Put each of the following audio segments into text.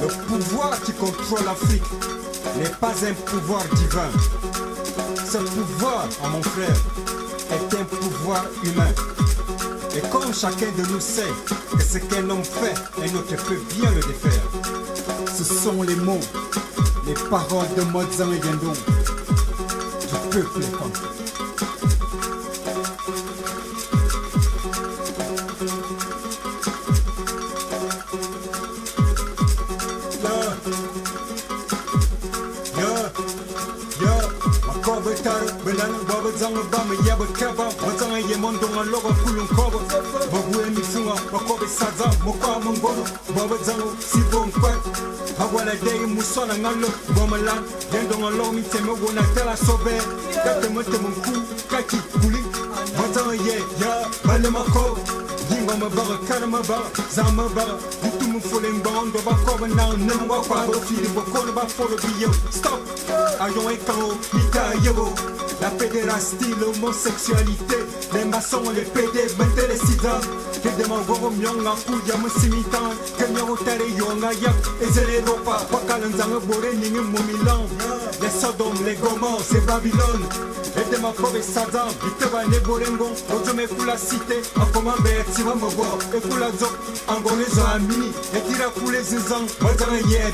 Le pouvoir qui contrôle l'Afrique n'est pas un pouvoir divin. Ce pouvoir, oh mon frère, est un pouvoir humain. Et comme chacun de nous sait que ce qu'un homme fait, un autre peut bien le défaire. Ce sont les mots, les paroles de Mozan et Yendon, du peuple Ekang. Stop! La pédérastie, l'homosexualité, les maçons, les PD, mettez les sida. Les Sodom, les Gomorrhe, c'est Babylone. Et de ma pauvre Sadam, Borengo, la cité, et Angolais et tira pour les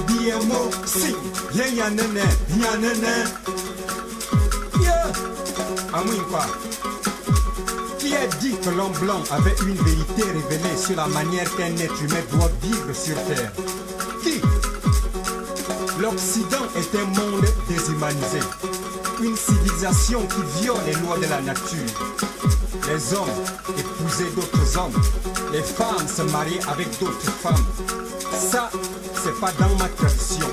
BMO, si, Qui a dit que l'homme blanc avait une vérité révélée sur la manière qu'un être humain doit vivre sur Terre? Qui? L'Occident est un monde déshumanisé, une civilisation qui viole les lois de la nature. Les hommes épousaient d'autres hommes, les femmes se mariaient avec d'autres femmes. Ça, c'est pas dans ma tradition,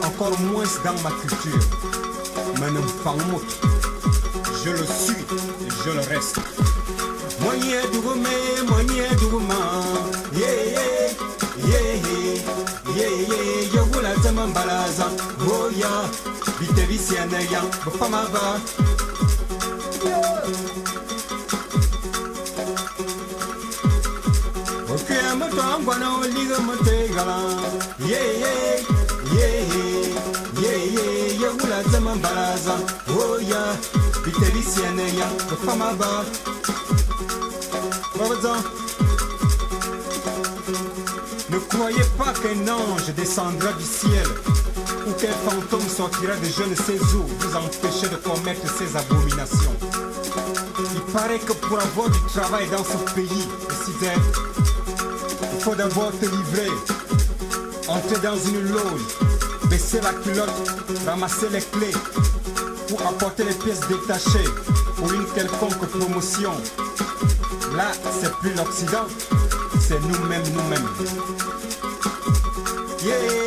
encore moins dans ma culture. Mais je le suis et je le reste. Ne croyez pas qu'un ange descendra du ciel ou qu'un fantôme sortira de je ne sais où vous empêcher de commettre ces abominations. Il paraît que pour avoir du travail dans ce pays, il faut d'abord te livrer, entrer dans une loge, baisser la culotte, ramasser les clés ou apporter les pièces détachées pour une quelconque promotion. Là, c'est plus l'Occident, c'est nous-mêmes, nous-mêmes. Yeah. Yeah,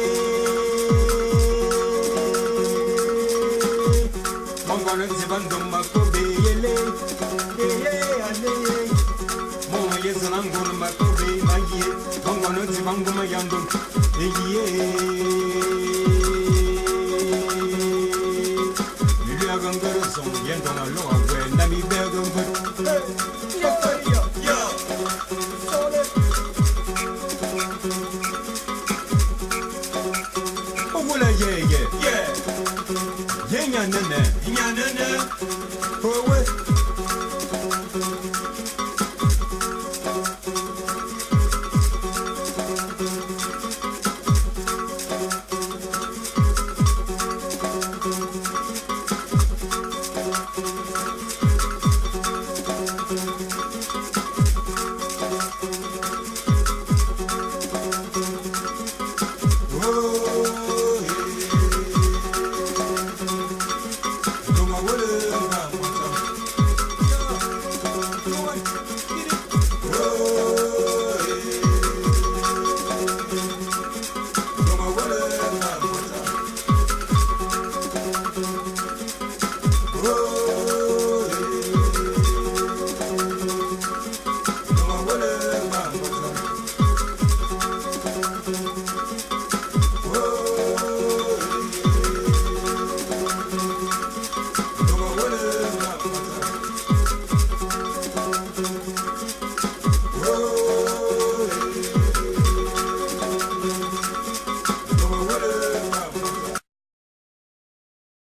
yeah, yeah. Yeah, yeah, yeah, yeah.